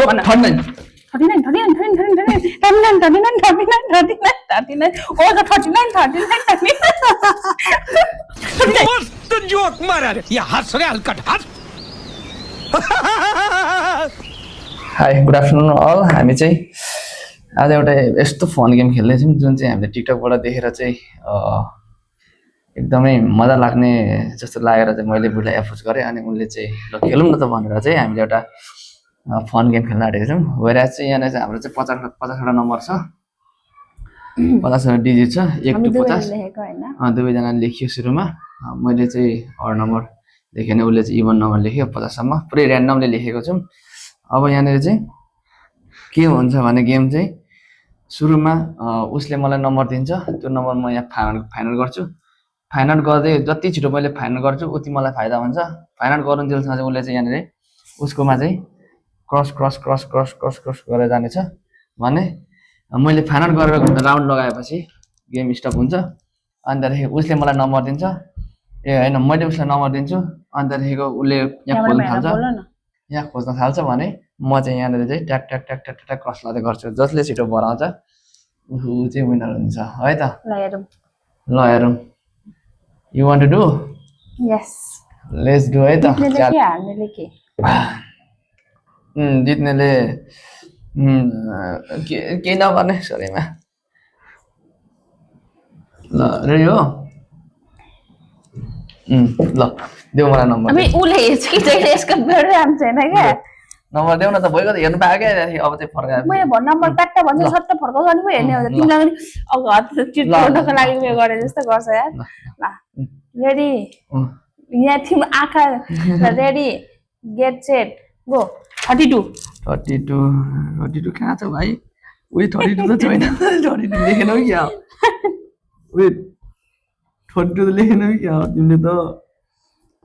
39 मस्त जोक मारा रे या हंस रे हल्का हंस हाई गुड आफ्टरनुन अल हामी चाहिँ आज एउटा यस्तो फन गेम खेल्दैछौँ जुन चाहिँ हामीले टिकटकबाट देखेर चाहिँ एकदमै मजा लाग्ने जस्तो लागेर चाहिँ मैले बुढीलाई एप्रोच गरेँ अनि उनले चाहिँ ल खेलौँ न त भनेर चाहिँ हामीले एउटा फन गेम खेल्न आँटेको छौँ वेयर चाहिँ यहाँनिर चाहिँ हाम्रो चाहिँ 50वटा नम्बर छ 50वटा डिजिट छ 1 to 50 दुवैजनाले लेखियो सुरुमा मैले चाहिँ अड नम्बर लेखेँ भने उसले चाहिँ इभन नम्बर लेख्यो 50 सम्म पुरै ऱ्यान्डमले लेखेको छौँ अब यहाँनिर चाहिँ के हुन्छ भने गेम चाहिँ सुरुमा उसले मलाई नम्बर दिन्छ त्यो नम्बर म यहाँ फाइनल गर्छु फाइनल गर्दै जति छिटो मैले फाइनल गर्छु उति मलाई फाइदा हुन्छ फाइनल गर्नुन्जेलसम्म चाहिँ उसले चाहिँ यहाँनिर उसकोमा चाहिँ क्रस गरेर जानेछ भने मैले फाइनल गरेर राउन्ड लगाएपछि गेम स्टप हुन्छ अनि त्यहाँदेखि उसले मलाई नम्बर दिन्छ ए होइन मैले उसलाई नम्बर दिन्छु अनि त्यहाँदेखिको उसले यहाँ खोज्न थाल्छ भने म चाहिँ यहाँनिर चाहिँ ट्याक ट्याक ट्याक ट्याक ट्याक क्रस लाँदै गर्छु जसले छिटो बढाउँछ ऊ चाहिँ विनर हुन्छ है त ल हेरौँ you want to do yes let's do है त जित्नेले केही नगर्ने सरीमा ल रेडी हो ल देऊ मलाई नम्बर नम्बर देऊ न त भइगयो त हेर्नु पायो क्या अब चाहिँ फर्कायो मैले भन्न नम्बर काट्टा भन्छ सट्ट फर्काउँछ नि पो हेर्ने हो त तिमीलाई अब हात चिट गर्नको लागि उयो गरे जस्तो गर्छ यार ल रेडी यहाँ तिम्रो आँखा रेडी गेट सेट गो 32 कहाँ छ भाइ उयो 32 त छैन 32 लेखेनौ क्या उयो 32 त लेखेनौ क्या तिमीले त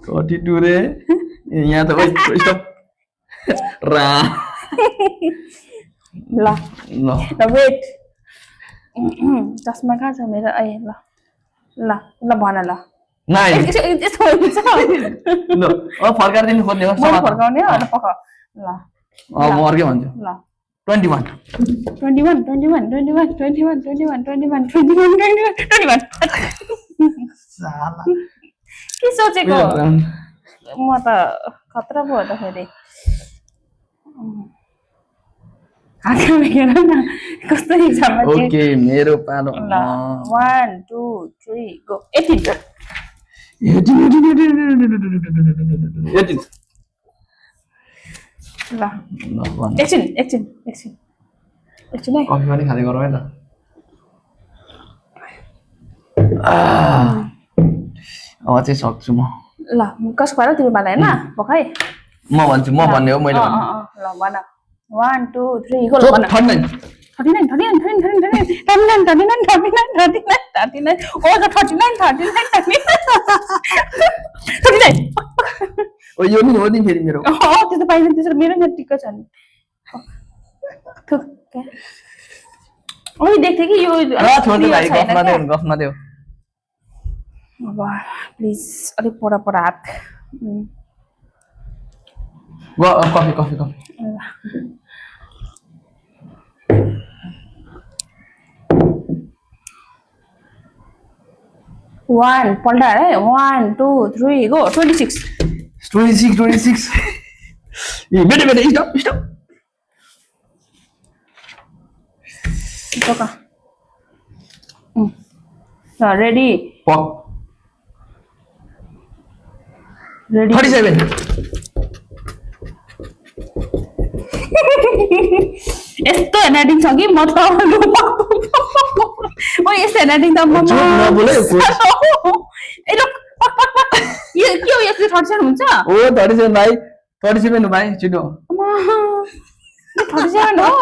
32 रे यहाँ त स्टप रा ल वेट चस्मा कहाँ छ मेरो ए ल ल ल भन ल नाइ यस्तो हुन्छ ल अब फर्काएर दिनु खोज्ने हो मैले फर्काउने हो ल पक ल म अर्कै भन्छु ल 21 साला के सोचेको म त खतरा पो हो त फेरि हातमा हेर न कस्तो हिसाबमा ओके मेरो पालो ल 1 2 3 गो 18 ल एकछिन है कफी पनि खाँदै गरौँ है त अब चाहिँ सक्छु म ल कसको पालो तिम्रो पालो हैन पकाइ म भन्छु म भन्ने हो मैले ल भन 1 2 3 गो ल भन 39 ओ यो नि हो नि फेरि मेरो त्यो त पाइदैन त्यसरी मेरो यहाँ टिक्क छ नि ओइ देख्थे कि यो छोड्नु भाइ गफ नदेऊ अब प्लिज अलि पर हात कफी 1 पल्टा है 1 2 3 गो 26 ए बेटे स्टप पका ल रेडी 37 यस्तो ह्यान्डराइटिङ छ कि म त ओ यस्तो ह्यान्डराइटिङ त म ए लुक यो के हो यसले 37 हुन्छ ओ 37 भाइ 37 हो भाइ छिटो 37 हो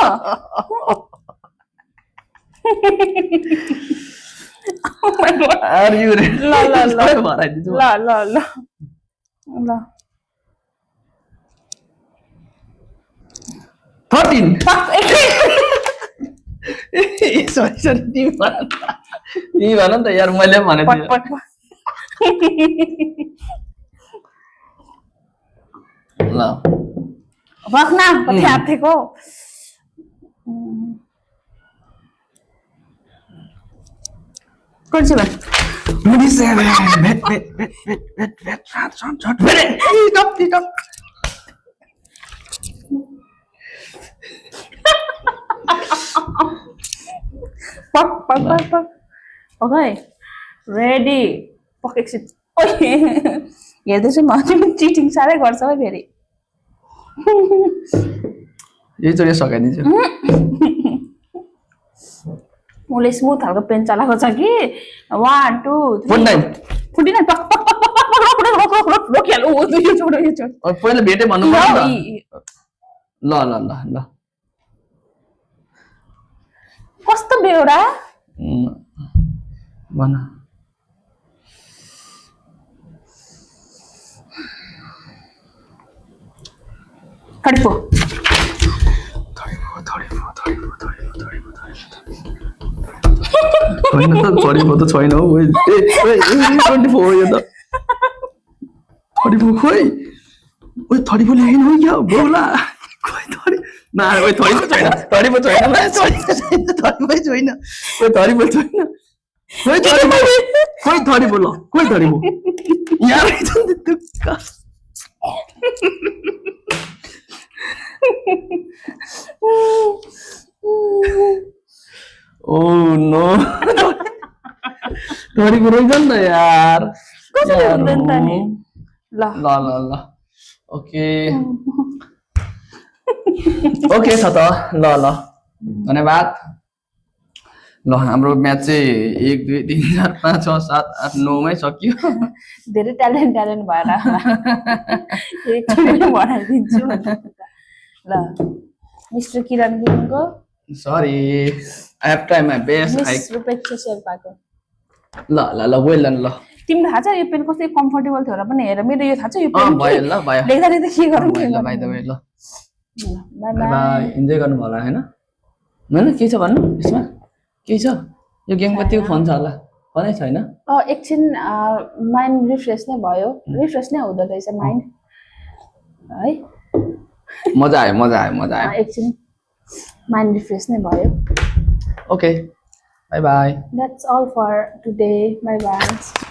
Oh my god. Are you ready? ल 13 sorry तिमी भन त यार मैले पनि भनेको ल भक्ना पछि आथेको कोन चाहिँ 27 भेट छट भेट पक ओके रेडी पक एकछिन ओए हेर्दैछु म तिमी चिटिङ साह्रै गर्छ है फेरि यही सकाइदिन्छु उसले स्मुथ खालको पेन चलाएको छ कि 1 2 49 पक पक पक पक पक रोक रोकिहाल ओ यो छोड पहिला भेटे भन्नु पर्छ ल ल ल ल कस्तो बेउरा भन खड्पो होइन त थरीको त छैन हौ ए 24 हो यो त थरीको खोइ ओइ थरीको ल्याइन हो क्या बोला खोइ थरी ना ओइ थरीको छैन थरीको छैन थरीको छैन ओइ थरीको छैन खोइ थरीको खोइ थरीको ल खोइ थरीको यार त दुक्का ओ नो थरीको रहेछ नि त यार कसरी हुँदैन त नि ल ल ल ल ओके ओके छ त ल ल धन्यवाद ल हाम्रो म्याच चाहिँ 1 2 3 4 5 6 7 8 9 मै सकियो धेरै ट्यालेन्ट भएर एकचोटि बनाइदिन्छु ल मिस्टर किरण गुरुङको sorry I have try my best miss Rupeksh शेर्पाको ल ल ल वेल डन ल तिमीलाई थाहा छ यो पेन कस्तो कम्फर्टेबल थियो र पनि हेर मेरो यो थाहा छ यो पेन भयो ल भयो लेख्दा लेख्दा के गरौँ ल बाइ द वे ल बाइ बाइ बाइ इन्जोय गर्नु होला हैन हैन के छ भन्नु यसमा के छ यो गेम कतिको फन छ होला फनै छैन एकछिन माइन्ड रिफ्रेश नै भयो रिफ्रेश नै हुँदो रहेछ माइन्ड है मजा आयो एकछिन माइन्ड रिफ्रेश नै भयो okay bye bye That's all for today. Bye bye.